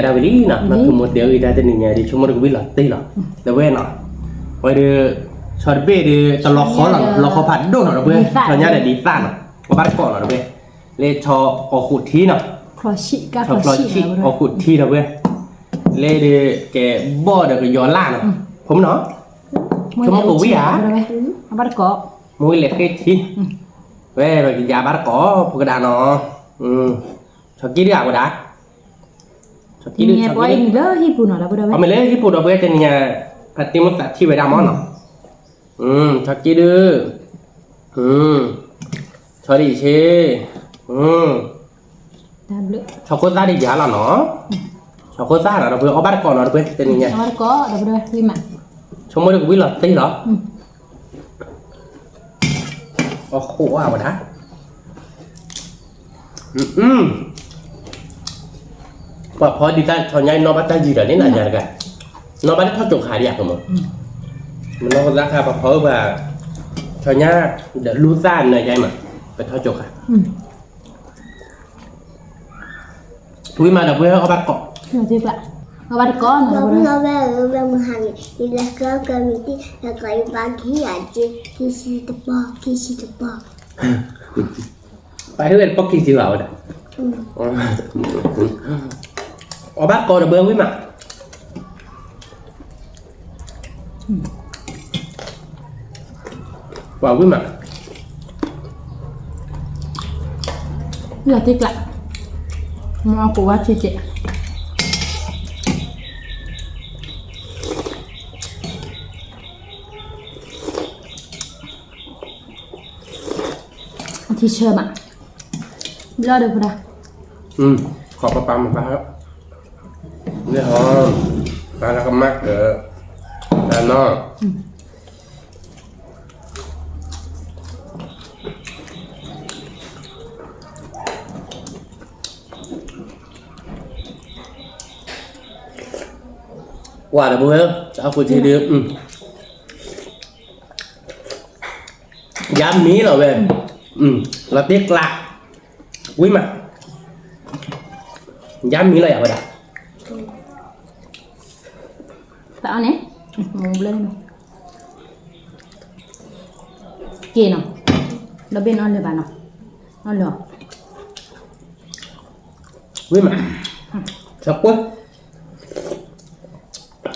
လီၤပမှဲသၣ်ဝံၤလီၤဒီး ပတိၢ်လီၤဘျီ ပကျဲလီၤအီၣ်ဘျီ ပအီၣ်ဘၣ်တကိးနီၤ, ဝံၤဝံၤလီၤ တနံၤညါနီၤ, ကဲ ဒီပုၢ်ဝဲၢ်နီၤ ခဲခါဒီး ပတ့အီၣ်တၢ်ဝံၤလံနီၤ, နီၢ်ထူမိၢ်တ့အီၣ်ဂံၢ်တၢ်တနံၤညါဒီး ဆိကမိၣ်ဒီးကဝံၣ်လီၤတ့ၢ်လီၤ, ဒီပုၢ်ဝဲၢ်နီၤ, ဝဲဒီး ဆီတဘ့ၣ်ဒီး တလီၤဃီလီၤ လီၤဃီဖးဒိၣ်နီၤ ဒီပုၢ်ဝဲၢ်, ဆီညါဒီးဒ်သၣ်နီၤ, အီၣ်ဘၣ်တကိးနီၤ ဒီပုၢ်ဝဲၢ်, လၢဆီအီၣ်ဃိးထံနီၤ, ဆီချီဆံၣ်အီၣ်ဃိးထံ ဒီပုၢ်ဝဲၢ်, လၢဒီးကဲဘီၣ်ဒီးကယီၤလၢ်နီၤ, ဖိမုၣ်နီၤ, ဆိကမိၣ်ကဝံၣ်ဧါ, မ့ၢ်ဝံၤလဲၤဃ့ထံ, ဝဲ ပကယၤဘၣ်တကိး ဖိကဒါနီၤ, ဆီကံၢ်ဒုးဧါဝဲဒၣ်, ဆီကံၢ်ဒုး ဆီကံၢ်ဒုး, အမ့ၢ်လၢဟံၣ်ပူၤဒီး ဒီပုၢ်ဝဲၢ် တနံၤညါ ဖါတံၢ်မိၢ်သးထံၣ်ဝဲဒၣ်မးနီၤ, ဆီကံၢ်ဒုး, ဆီဒံၣ်ဆ့, ဆီခိၣ်သၣ်ဒံးယၤလီၤနီၤ, ဆီခိၣ်သၣ်နီၤ ဒီပုၢ်ဝဲၢ် အီၣ်ဘၣ်တကိးနီၤ ဒီပုၢ်ဝဲၢ် တနံၤညါ, ဆိကမိၣ်ဒီးကဝံၣ်လီၤတ့ၢ်လီၤ, အီၣ်ဃိးဝဲဒၣ်, ပှၤဖီဒံးသၣ်ဆီညါ နီၢ်ဘၣ်တၢ်ယံၤဒီးန့ၣ် နၤယၤတဂၤ, နီၢ်ဘၣ်တထီၣ်ကၠိခါဒံးဧါ ကမၢ်, မနီၢ်ကသၣ်ခါ ပှၤဖီအၢပှၤ, ဆီညါ, ဒီးလူသၣ်နၤယါမး, ပထီၣ်ကၠိခါ ဝံၤမးဒီပုၢ်ဝဲၢ် အီၣ်ဘၣ်တကိး, အီၣ်ဘၣ်တကိးနီၤ ဒီပုၢ်ဝဲၢ်, ပှၤဟ့ၣ်ဝဲတပီၢ်ခံဆံတပီၢ်, အဝဲဒၣ်, အီၣ်ဘၣ်တကိးဒီပုၢ်ဝဲၢ် ဝံၤမး ပှၤဝံၣ်မး, လီၤတံၢ်ကျး, မ့ၢ်အီၣ်ကိးဝဲဆံးဆံး, အထံဆၢမး, ဘျီဒီးဖဒၣ်, ခီပပၤမပၤ, လၢဟီ, ပၤလၢကမၣ်က, တၢ်နီၢ် ကွၢ်ဒီပုၢ်ဝဲၢ် တၢ်အီၣ်ခိၣ်ထံဒုး, ယါမံလီၤဝဲ, လီၤတံၢ်ကျး, ဝံၤမး, ယါမံလီၤယၤဝဲဒၣ်, အီၤန့ၣ်, က့ၤနီၤ, ဒီဘ့ၣ်နီၢ်လၢၤဘၣ်နီၤ, နီၢ်လၢၤအီၤ, ဝံၤမး, ဆၢကွဲ,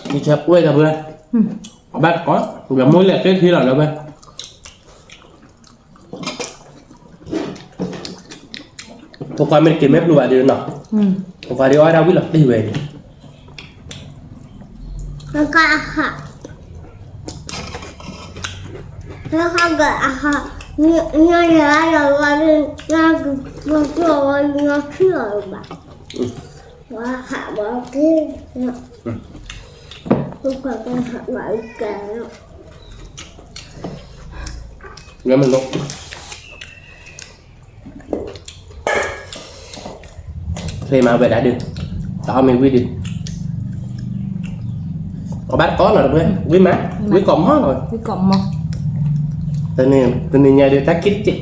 ဆၢကွဲဒီးဝဲ, ဘၣ်တကိး, ဒီးမိၢ်လဲၤဃ့ထံလီၤဒီးဝဲ ဖိခွါမ့ၢ်တက့ၤမ့ၢ်ပျူၤဘၣ်ဒုးနီၤ, ဖိခွါဒုးအီၣ်ဒၣ်ဝံၤလီၤတ့ၢ်ဝဲန့ၣ်, ကါအဟး, ကါအဟး, ညီညီလၢလၢဝဲဒုး, ညီညီလၢလၢဝဲဒုး, ဝဲဟးဝဲက့ၤ, ဖိခွါကဟးဝဲက့ၤ, လၢမ့ၢ်လီၤ ချ့မးဝဲဒၣ်ဒုး, တအီၣ်မ့ၢ်ဝံၤဒုး, အဘၣ်တကိးနီၤတဝဲ, ဝံၤမး, ဝံၤကိးမီၢ်လီၤ, တနံၤညါဒုး တၢ်က့ၣ်တက့ၣ်,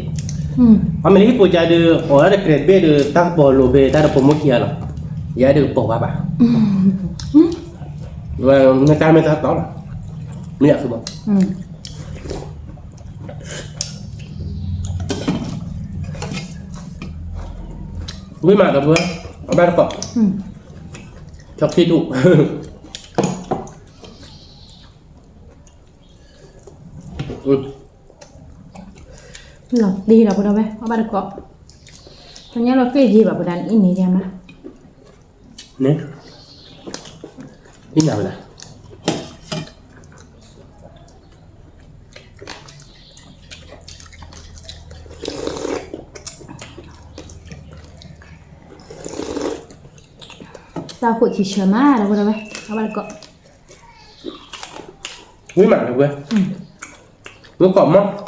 အမ့ၢ်လၢဟံၣ်ဖိကါဒုး အီၣ်ဒၣ်တကြဲးတဘ့ၣ်ဒုး တၢ်ကပီၤလိၤဖဲတၢ်တပိာ်မိၢ်ခံဂၤလီၤ, ယဲဒုးကပီၤဘၣ်ဘၣ်, မ့ၢ်တၢ်မ့ၢ်တၢ်တီလီၤ, မ့ၢ်ယၤဃုဘၣ် ဝံၤမးဒီးပှၤ, အဘၣ်တကိး, ချီခံထူၣ်, လီၤတံၢ်ဒီးပှၤဒီးဝဲ အဘၣ်တကိး, တညီလီၤက့ၢ်ယံၤဘၣ်ပှၤဒၣ်အံၤန့ၣ်ယမး, န့ၣ်, အံၤနၤဝဲဒၣ် တၢ်ဃိၣ်ထံဆၢမး ဒီပုၢ်ဒီဝဲၢ်, အဘၣ်တကိး, ဝံၤမးဒီပုၢ်ဝဲၢ်, ဝံၤကိးမီၢ်,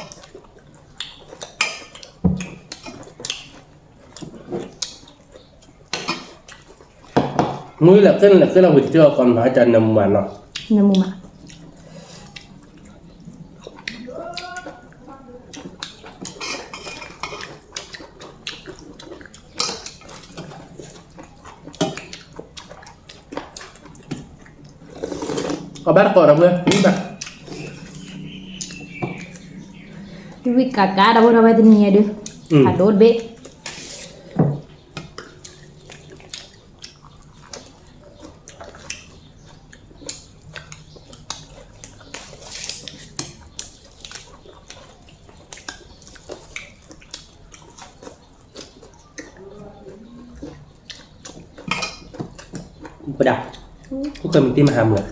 မုၢ်လဲၤက့ၤလဲၤက့ၤလီၤဝံၤတက့ၢ်အီၤ ကိးမၤအတၢ်နၢမူမးနီၤ, နၢမူမး အဘၣ်တကိးဒီပုၢ်ဝဲၢ်, ဝံၤကးကးဒီပုၢ်ဒီဝဲၢ်တနံၤညါဒုး, ဖးဒိၣ်တဘ့ၣ် ပဒၣ်, အိၣ်ကဲမုၢ်တံၢ်မဟါမုၢ်,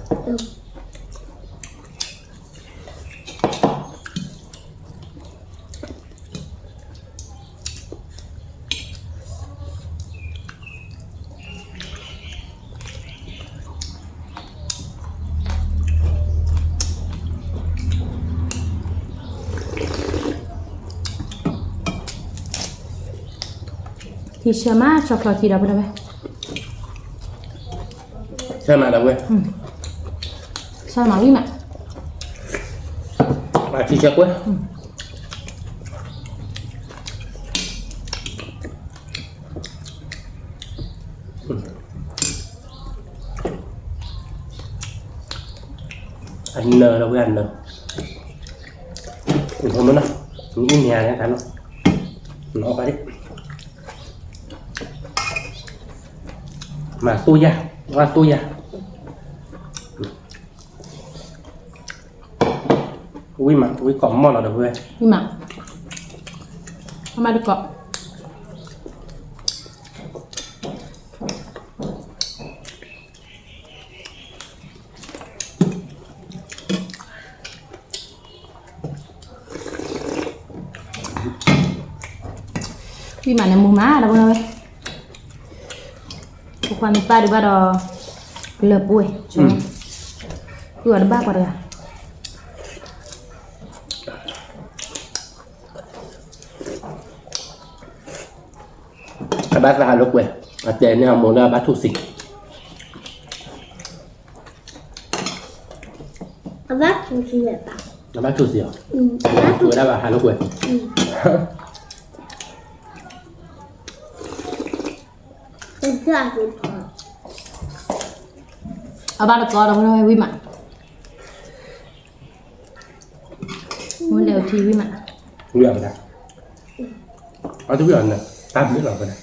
ထံဆၢမး ဆီချီထံဒီပုၢ်ဒီဝဲၢ်, ဆၢမးဒီပုၢ်ဝဲၢ်, ဆၢမးဝံၤမး, ထံဆၢကွဲး အနၢၤဒီပုၢ်ဝဲၢ် အနၢၤ, မ့ၢ်နီၤ, မ့ၢ်အံၤန့ၣ်တၢ်နီၤ, နအီၣ်ဘၣ်ဒၣ်, မၤသူယၤ, ဝါသူယၤ ဝံၤမး ဝံၤကိးမီၢ်လီၤဒီပုၢ်ဝဲၢ်, ဝံၤမး, အမါတကိး, ဝံၤမးန့ၣ်မူမး ဒီပုၢ်ဝဲၢ်, ဖိခွါမ့ၢ်ပၢ်ဒုးဘၣ်ဒီး ကလၢၤပှဲၤ, ဃုအီၤတဘၣ်ပှၤတဂၤ အဘၣ်သးဟးလိာ်ကွဲ, အတဲန့ၢ်အမိၢ်လၢအဘၣ်ထူၣ်စံး, အဘၣ်ထူၣ်စံး, အဘၣ်ထူၣ်စံးအီၤ, အဘၣ်ထူၣ်စံးအီၤ, အဘၣ်တကိးဒီပုၢ်ဝဲၢ် ဝံၤမး လဲၤအိၣ်ထံဝံၤမး, ဝံၤအကဒါ, အတဝံၤအီၤန့ၣ် တၢ်ဘျုးလီၤကဒါ.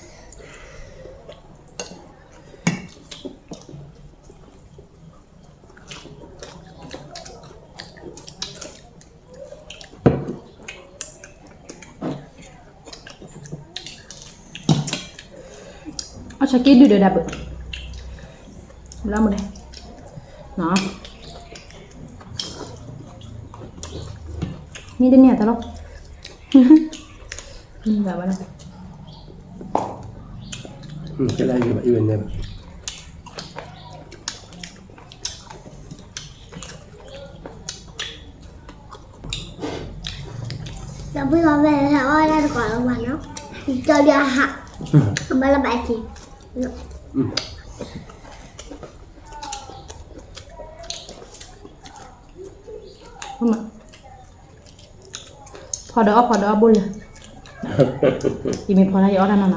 အဆၢက့ၤဒုးဒီးဒၣ်ဘၣ်, ဘျီမုၢ်ဒဲး, နီၤ, မ့ၢ်တန့ၢ်အတၢ်လီၤ, မ့ၢ်ဘၣ်ဘၣ်လီၤ, ကဲလၢအံၤဘၣ်အံၤဝဲန့ၣ်ဘၣ်. ဒီပုၢ်ဒီဝဲၢ်ဟဲအီၣ်တၢ်တကိးလၢၤဘၣ်နီၤ, ကၠီလၢဟး, အမၤလၢဘၣ်က့ၤ, ဖီဒီးအီၣ်ဖီဒီးအီၣ်ဘိလၢ, ယမ့ၢ်ဖီတၢ်ယအီၣ်တၢ်နီၢ်နီၢ်.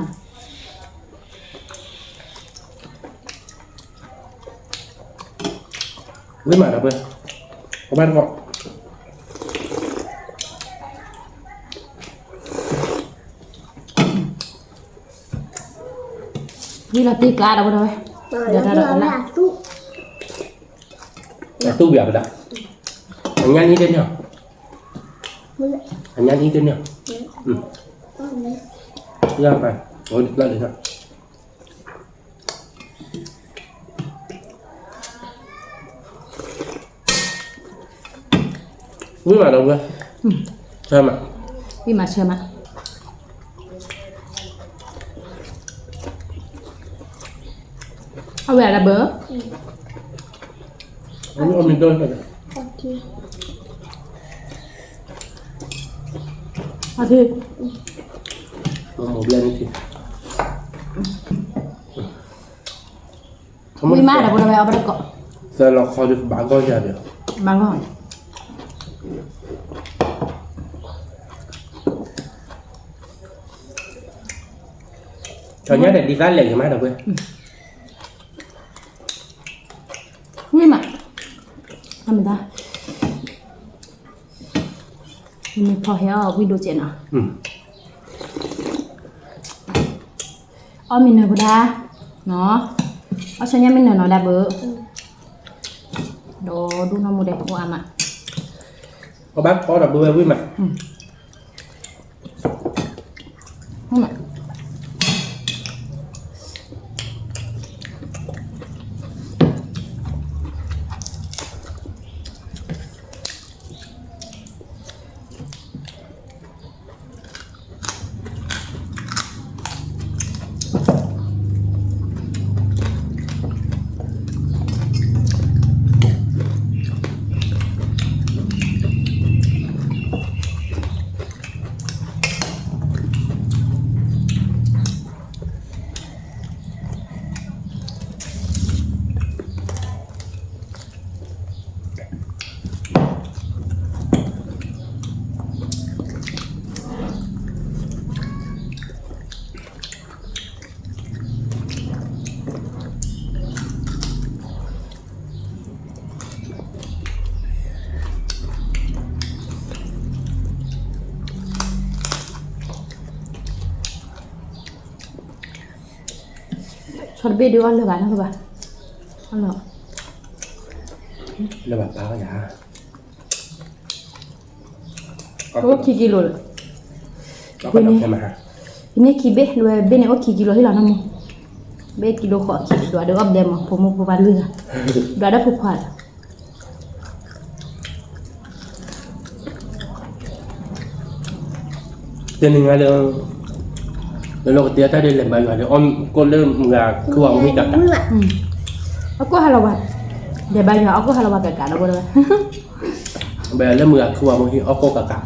ဝံၤမးဒီပုၢ်, ကဘၣ်တကိး, ဝံၤလီၤတ့ကျးဒီပုၢ်ဒီဝဲၢ်, ဒီးတၢ်ဒီးကလၢ, အသူၣ်ဘၣ်ပဒၣ်, အညါနံၤတန့ၢ်, အညါနံၤတန့ၢ်, လၢပၢ်, အိၣ်လၢလၢ ဝံၤမးဒီပုၢ်, ဆၢမး, ဝံၤမးဆၢမး, အဝဲအလၢဘၢ, အမ့ၢ်ဒိၣ်, အထံ, မ့ၢ်ဘျဲၣ်န့ၣ်ထံ. ဝံၤမးဒီပုၢ်ဒီဝဲၢ် အီၣ်ဘၣ်တကိး, သၢလီၤခီဒုးဘၣ်ဂီၢ်ယၤဒီး, ဘၣ်ဂီၢ်, ကညါဒီးဒ်သးလဲၤက့ၤမးဒီပုၢ်, ဝံၤမး, အမတၤ မ့ၢ်ဖီဟဲအီၣ်ဝံၣ်ဒိၣ်ကဲနီၤ, အီၣ်မ့ၢ်နၢၤကဒါ, အီၣ်ဆၢညါမ့ၢ်နၢၤနီၤဒၣ်ဘၣ်, ဒီးဒိၣ်နီၢ်မူဒဲးအိၣ်အါမး, အဘၣ်ကီဒီပုၢ်ဝဲၢ်ဝံၤမး. ဆီတဘ့ၣ်ဒုးအီၣ်လၢၤဘၣ်နီၢ်ကဘၣ်, လၢၤဘၣ်ပၢ်ယၤ, အိၣ်ခံကံလိလၢ, ယန့ၢ်ခံဘ့ၣ် လွဲဘ့ၣ်န့ၣ် အိၣ်ခံကံလိဟ့ၣ်လီၤနီၢ်မူ, ဘ့ၣ်ကံလိဃိးခံ ဒွးဒီးအီၣ်ဘျဲမး ဖိမုၣ်ဖိပၢ်လွံၢ်ဂၤ, ဒွးဒီးဖိခွါလီၤ. တနံၤညါလၢ လၢလီၢ်ကတ့အတၢ်ဒ်လဲၤဘါယွၤဒီး အီၣ်ကိၣ်လၢမုၢ်ဂၤခုဝဲမူဟံၣ်ကးကး, အီၣ်ကိၣ်ဟးလီၤဝဲ, လဲၤဘါယွၤအီၣ်ကိၣ်ဟးလီၤဝဲကးကးဒီးဝဲ, ဘၣ်လၢမုၢ်ဂၤခုဝဲမူဟံၣ်အီၣ်ကိၣ်ကးကး.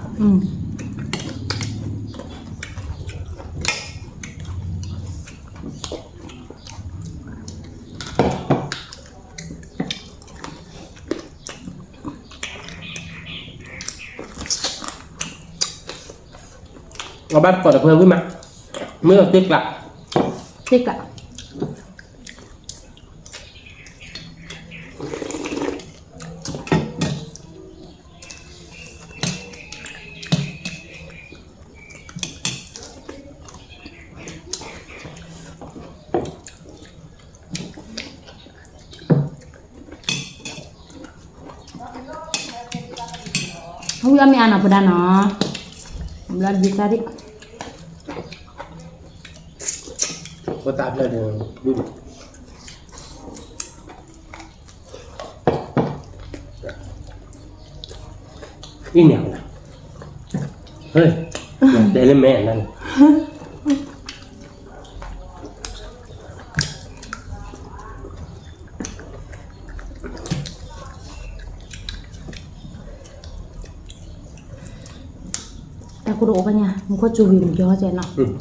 အဘၣ်တကိးဒီးပှၤဝံၣ်မး, မ့ၢ်တ့ကျး, တ့ကျး. အဝံၣ်အီၣ်မ့ၢ်အါနီၤဖိဒါနီၤ, ဘျီဒ်သၣ်ဒံး, ဖိသၣ်ဖျၢၣ်ဒီး, အံၤန့ၣ်, ဟဲ, တဲလၢမဲာ်နၤန့ၣ် တၢ်ကိၢ်တအိၣ်ဘၣ်ညါ, မူခိၣ်စူၤဝံၤမူကၠီကဲနီၤ.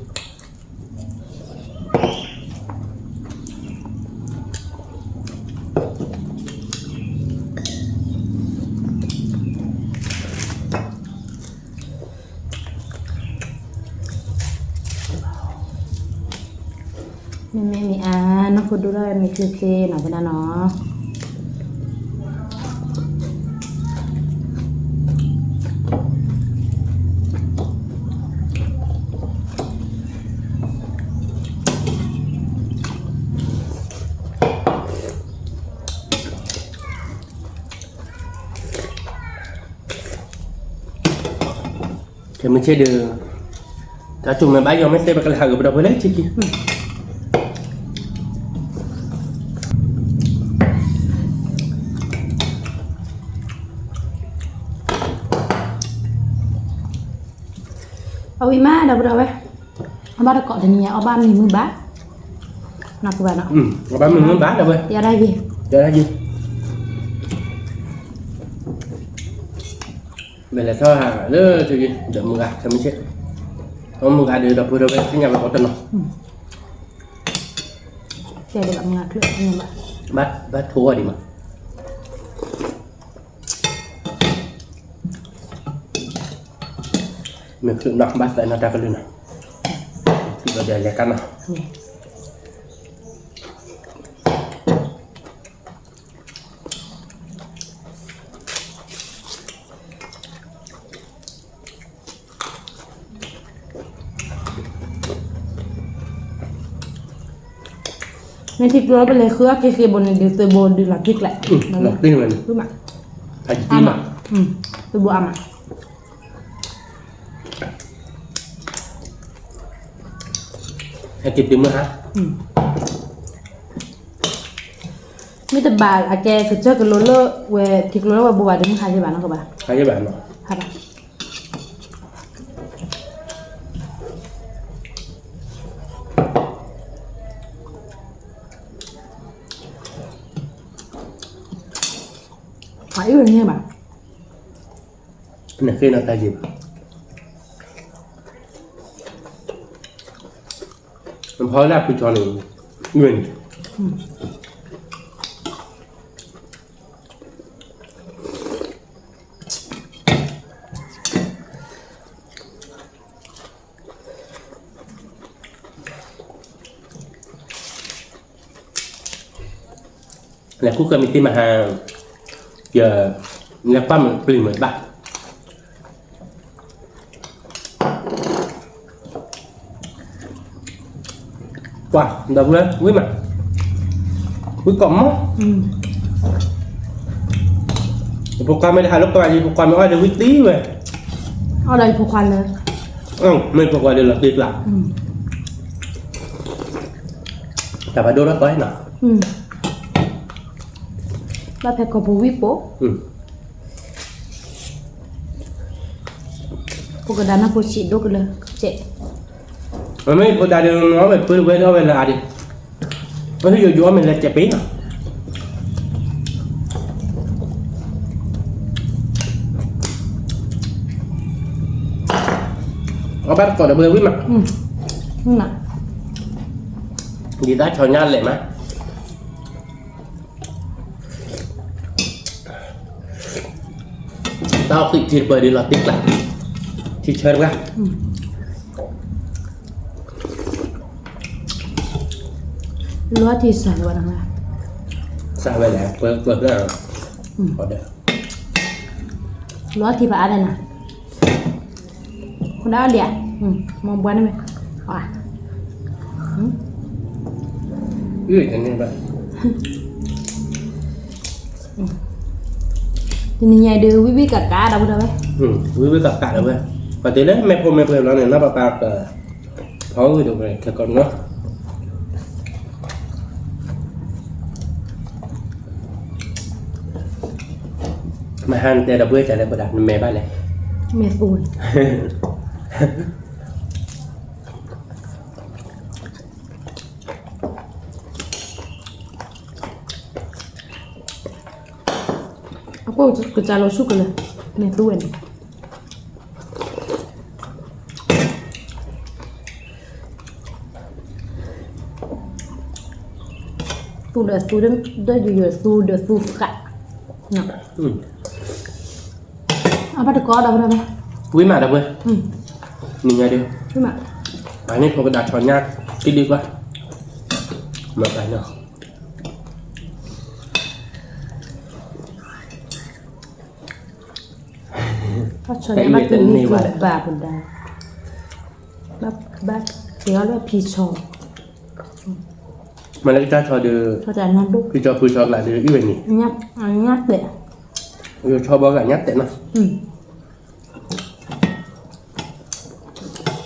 မ့မ့ၢ်မ့ၢ်အါ, နီၢ်ခိဒိၣ်ထီၣ်မ့ၢ်ချ့ချ့နီၤ ဖိဒါနီၤ. ခဲမုၢ်ဆ့ၣ်ဒီး, တၢ်တူၢ်မ့ၢ်ဘၣ်ယီၤ မ့ၢ်တဲပကလဲၤဟးဂီၤပဒီပုၢ်ဝဲၢ်လၢဆံခံ အဝံၤမးဒီပုၢ်ဒီဝဲၢ်, အဘၣ်တကိးတနံၤညါ အီၣ်ဘၣ်မံၤမုၢ်ဘၣ်, နၢ်ပၢၢ်ဘၣ်နီၤ, အီၣ်ဘၣ်မံၤမုၢ်ဘၣ်ဒီပုၢ်ဝဲၢ်, ယၤဒၣ်ယံၤ, ယၤဒၣ်ယံၤ, မ့ၢ်လဲၤထီၣ်လၢတဂ့ၤ ဒီးမုၢ်ဂၤ ခဲမုၢ်ဆ့ၣ်, အမုၢ်ဂၤဒီးဒီပုၢ်ဒီဝဲၢ်သ့ၣ်ညါဝဲကိးတနီၤ, တဲဒ်ဘၣ်မုၢ်ဂၤချၢၣ်သ့ၣ်ညါဘၣ်, ဘၣ်ထိၣ်ဂီၤဒံးမး မ့ၢ်ချုးနီၤ ဘၣ်သးနီၤတၢ်ကလုၢ်နီၤ, ဒီးလဲၤကါနီၤ, မ့ၢ်ထံကျိပလဲၤဃုအီၣ်က့ၤဃ့ဘိန့ၣ် ဒုးသုးဘိဒုးလီၤတံၢ်ကျဲ, လီၤတံၢ်ဝဲန့ၣ်, သုးဘိအါမး, သုးဘိအါမး ဟဲက့ၤတုၤမုၢ်ဟါ, မ့ၢ်တဘၣ်အကဲကစၢၢ်ကလိလၢဝဲ ထံကျိလၢဝဲဘိဘၣ်ဒီး မုၢ်ဟါယဲၢ်ဘၣ်နီၤကဘၣ်, ဟါယဲၢ်ဘၣ်နီၤ, ဟါဘၣ် အအံၤဝဲန့ၣ်ဘၣ်, နဃ့နီၤတၢ်ယံၤဘၣ်, နဖီလၢအဖုထီန့ၣ်, အံၤဝဲန့ၣ် လဲၤခူၣ်ဃၢၤမ့ၢ်တ့ၢ်မဟါ, ယလဲၤကွၢ်မ့ၢ်ပျံၤမ့ၢ်တဘၣ်, ကွၢ်ဒီပုၢ်ဝဲၢ် ဝံၣ်မး, ဝံၣ်ကိးမး, ယဖိခွါမ့ၢ်တဟးလၢကီၢ်ဘၣ် ယဖိခွါမ့ၢ်အီၣ်ဒီးဝံၣ်သံဝဲ, အီၣ်ဒီးယဖိခွါလၢ, မ့ၢ်ဖိခွါဒီးလီၤတံၢ်ကျါ, တၢ်ဘၣ်ဒိၣ်ထီၣ်သီနီၤ, ဘၣ်ဖဲကီၢ်ပူၤဝံၣ်ပိာ် ဖိကဒါနၢ်ဖိဆံးဒိၣ်ကလၢာ်, မ့ၢ်ဖိဒါဒီး အီၣ်ဝဲဖုတဝဲဒီးအီၣ်ဝဲလၢအါဒံး, မ့ၢ်ယိယိအီၣ်မ့ၢ်လၢကဲပ့ၤနီၤ, အီၣ်ဘၣ်တကိးဒီးဘၢဝံၣ်မး, ဒ်တၢ်ဆီညါလဲၣ်မး တၢ်အိၣ်ဃံးထံတပၢၤဒ်လီၤတံၢ်ကျါ, ထံဆၢတပှၢ်, လီၤထံစၢ်ဝဲဒၣ်, စၢ်ဝဲလဲၣ်, ပှၤပှၤ, လီၤထံပှၤအါဒၣ်နၤ ခိၣ်ဒၣ်အီၣ်လံဧါ, မ့ၢ်ဘှါန့ၣ်မ့ၢ်, တနံၤညါဒုးဝံၣ်ဝံၣ်ကးကးဒီပုၢ်ဒီဝဲၢ်, ဝံၤဝံၤကးကးဒီးဝဲ, ပှၤတဲလၢမဲာ်ဖိမဲာ်ဖိလီၤန့ၣ် နီၢ်ပၢ်ပၢ်က ဖီဝံၤဒီးဝဲခဲကီးနီၤ, မဟါနတဲဒီပုၢ်ဝဲၢ်ကလဲၣ် ပဒၣ်နမဲာ်ဘၣ်လဲၣ်, မဲာ်သူန့ၣ် အကွၢ်ကစၢ်လီၤဆူၣ်ကလၢာ်, မဲာ်သူဝဲန့ၣ်, သူဒီးသူ, ဒီးယိယိသူဒီးသူဃး, အဘၣ်တကိးဒီးဝဲ, ဝံၤမးဒီးဝဲ, နံၤညါဒီး, ဘၣ်န့ၣ်ဖိကဒၣ်ဆီညါ, ကံဒုကွၢ်, မၤဘၣ်နီၤ ဘၣ်ဆီညါဘၣ်တန့ၢ်ဘၣ်ပဒၣ်, ဘၣ်, ဘၣ်တဲအီၤလၢဖံဆီ, မၤလၢကစၢ်ဆီဒီး, ဖံဆီဖုဆီကလးဒီးအံၤဝဲန့ၣ်, ညၣ်တဲာ်, ဆီဘီကလးညၣ်တဲာ်နီၤ,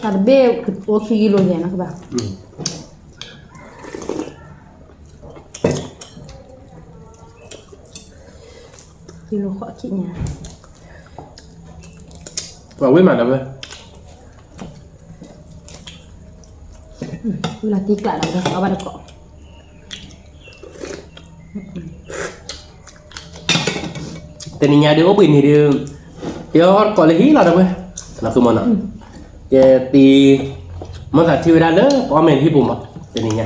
တၢ်တဘ့ၣ်အိၣ်ခံကံလိယဲၢ်နီၤကဘၣ် ကံလိဃီခံညါ, ပှၤဝံၤမးဒီးဝဲ, ဝံၤလီၤတံကျးဒီးဝဲ အဘၣ်တကိး တနံၤညါဒုးအိၣ်ဘှံးနံၤဒုး, တဲအီၣ်တကိးလၢဟံၣ်လီၤဒီးဝဲ, နီၢ်သူမီၤနီၤ, ကဲသံ, မ့ၢ်သးထံၣ်ဝဲဒၣ်လၢ ပအီၣ်မ့ၤဟံၣ်ပူၤမး, တနံၤညါ,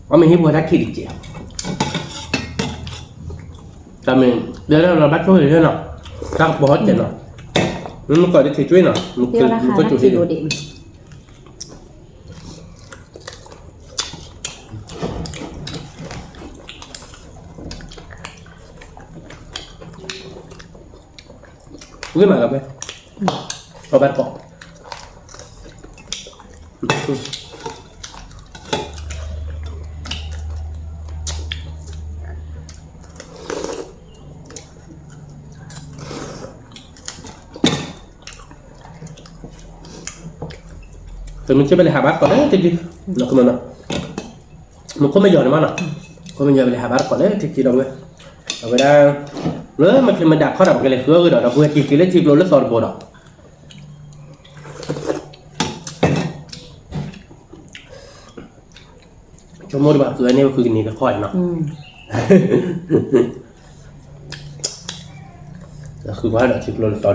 အီၣ်မ့ၤဟံၣ်ပူၤတၢ်ခံးတက့ၢ်, တၢ်မ့ၢ်, ဒီးလၢဘၣ်ဆိၣ်ဂ့ၤနီၤ, တၢ်ကပီၤဟီၣ်စဲးနီၤ, မ့ၢ်မ့ၢ်ကီးဒုးထံးကွ့ၢ်နီၤ, မ့ၢ်ကီးထံးကွ့ၢ် ဝံၤမးလီၤဝဲ, အဘၣ်တကိး, တမ့ၢ်ကဘၣ်လဲၤဟးဘါသကိးလၢထံက့ၤ, နကမၤနီၤ, မ့ၢ်ခိၣ်မ့ၢ်ယီၤန့ၣ်မးနီၤ, ခိၣ်မ့ၢ်ယီၤဝဲလဲၤဟးဘါသကိးလၢထံက့ၤဒီးဝဲ, အဝဲဒၣ်, လၢမ့ၢ်ချ့မ့ၢ်ဒၣ်ခီဒီး ပကလဲၤဃုအီၣ်ဂ့ၤဒီး ဒီပုၢ်ဝဲၢ်က့ၤက့ၤလၢထံကျိလၢသီတဘိဒီး ဆိကမိၣ်တဘၣ် သုဝဲန့ၣ် ပဃုကန့ၢ်တခီနီၤ, ဃုကွၢ်ဒီးထံကျိလၢသီတဘိ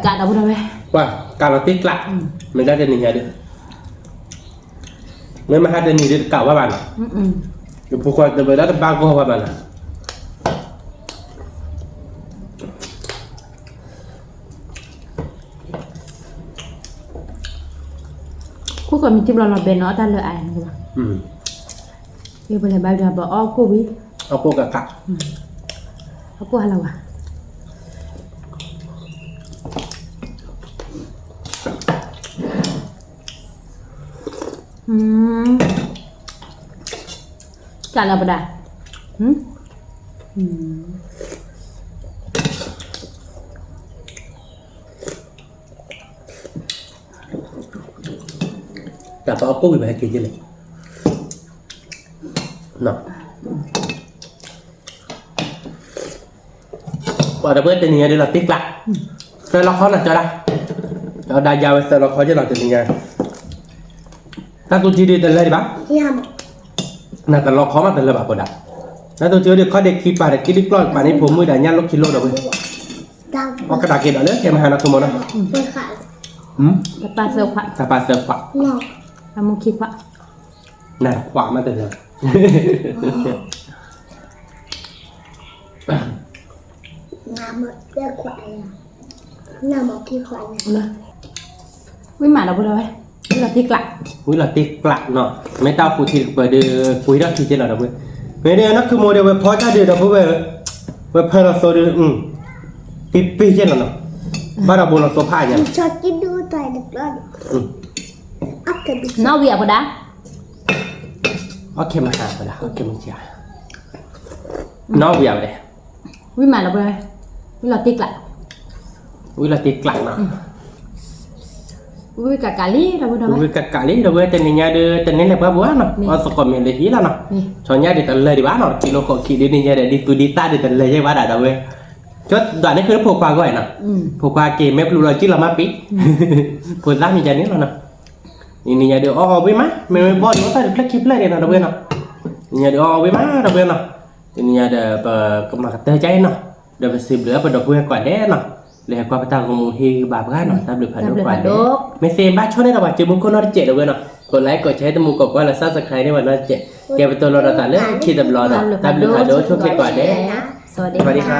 ဝံၤဝံၤကးကးဒီး ပှၤကးလီၤတ့ၢ်ကျး, မ့ၢ်ဒၣ်တနံၤညါဒီး, မ့ၢ်မဟါတနံၤဒီးတကးဝဲဘၣ်နီၤ, ယဖိခွါတဝဲဒၣ်တဘၣ်ဂီၢ်ဝဲဘၣ်နီၤ, ခိၣ်ကီးမ့ၢ်ထံဘျီလီၤဘဲနီၤ အတၢ်လၢအါန့ၣ်ဘၣ်, ယပလဲၤဘါယွၤဘၣ်အီၣ်ကိၣ်ဝံၤ, အီၣ်ကိၣ်ကးကး, အီၣ်ကိၣ်ဟါလီၤဝဲ ကးလီၤပဒၣ်, တၢ်ပအီၣ်ကိၣ်ဝံၤပဟဲက့ၤယဲလဲၣ်, ပှၤဒီပုၢ်ဝဲၢ်တနံၤညါဒ်လီၤတ့ၢ်ကျး, သၢလီၤခီနီၤကၠီဒၣ်, ကၠီဒၣ်ယါဝဲသၢလီၤခီယဲလီၤတနံၤညါ, တၢ်သူထံဒုးတလၢဒံးဘၣ်, နတလီၤခီမးတလၢဘၣ်ဖိဒၣ်, တၢ်သူထံဒုးခီဒံးခံပၤဒီး ခံဒုးကျီၢ်ပာ်န့ၢ်ဖိမုၣ်ဒီးညၣ်လိၣ်ခံလိၣ်ဒီးဝဲ, အီၣ်ကဒါက့ၤဒီးလၢကဲမဟါနီၤ သုမိၢ်နီၤ, တၢ်ပာ်သၢခွး, တၢ်ပာ်သၢခွး, အမူခံခွး, နတခွးမးတလၢ ဝံၤမးဒီပုၢ်ဝဲၢ်, ဝံၤလီၤတ့ၢ်ကျး, ဝံၤလီၤတ့ၢ်ကျးနီၤ, မ့ၢ်တၢ်အိၣ်ဃူထံတကပၤဒီး ပှ့ၤထီၣ်ထံက့လီၤဒီပုၢ်ဝဲၢ်, မ့ၢ်ဒီးနီၢ်ခုမိၢ်ဒီးဝဲဖီတၢ်ဒုးဒီပုၢ်ဝဲၢ်ဧၢ, ဝဲဖၢလီၤသိဒုး, ပ့ပ့ယဲၢ်လီၤနီၤ, ဘၣ်ဒီးဘိလီၤသိဖးညါ, နီၣ်ဝံၤအပဒါ, အီၣ်ခဲမဟါပဒါ, အီၣ်ခဲမဟါ, နီၣ်ဝံၤအဝဲ, ဝံၣ်မးလီၤဝဲ, ဝံၣ်လီၤတ့ကျး, ဝံၣ်လီၤတ့ကျးနီၤ, ဝံၣ်ကးကးလံ, ဝံၣ်ကးကးလံ ဒီပုၢ်ဝဲၢ်, တနံၤညါဒီး တန့ၢ်လဲၤပှၢ်ပူၤဧါနီၤ, အီၣ်သကိးမ့ၤလၢဟံၣ်လီၤနီၤ, ဆီညါဒ်တလၢဒံးဘၣ်နီၤ, ကံလိဃိးခံဒုး နံၤညါဒီး ဒ်သူဒ်သၣ်ဒ်တလၢယဲၢ်ဘၣ်ဒၣ် ဒီပုၢ်ဝဲၢ်, ကၠီဒွးန့ၢ်ဃုဖိခွါဂီၢ်နီၤ, ဖိခွါက့ၤမ့ၢ်ပျူၤလီၤကံၣ်လီၤမးပံ, ဖိသၣ်မ့ၢ်ယၤန့ၣ်လီၤနီၤ, နံၤညါဒီး အီၣ်အီၣ်ဝံၣ်မး, မ့ၢ်မ့ၢ်ဘီၣ်ဒီးသၣ်ဒုးဖျၢၣ်ခံဖျၢၣ်ဒံးနီၤ ဒီပုၢ်ဝဲၢ်နီၤ, နံၤညါဒီး အီၣ်အီၣ်ဝံၣ်မး ဒီပုၢ်ဝဲၢ်နီၤ, နံၤညါဒီး ပကမၤကတၢၢ်ကါအံၤနီၤ, ဒီးပစံးဘျုးအပဒီပုၢ်ဝဲၢ်ကိးဂၤဒဲးနီၤ, လၢဟဲကွၢ်ပတၢ်ဂီၤမူဟ့ၣ်ဂံၢ်ဘါပှၤနီၤ, တၢ်ဘျုးဖးဒိၣ်, မ့ၢ်သ့ဘၣ်ဆီန့ၢ်ဒီးပှၤစုမုၢ်ခိၣ်နီတစဲး ဒီပုၢ်ဝဲၢ်နီၤ, ကိးlikeကိးshareတမူကိးကွၢ်လီၤ subscribe န့ၢ်ပှၤနီတစဲး, ကဲပတိၢ်လီၤဒီးသးလၢခံတဘျီဒီး တၢ်ဘျုးဖးဒိၣ် ဆိၣ်ချ့ကိးဂၤဒဲး, စဝၤဒံခါ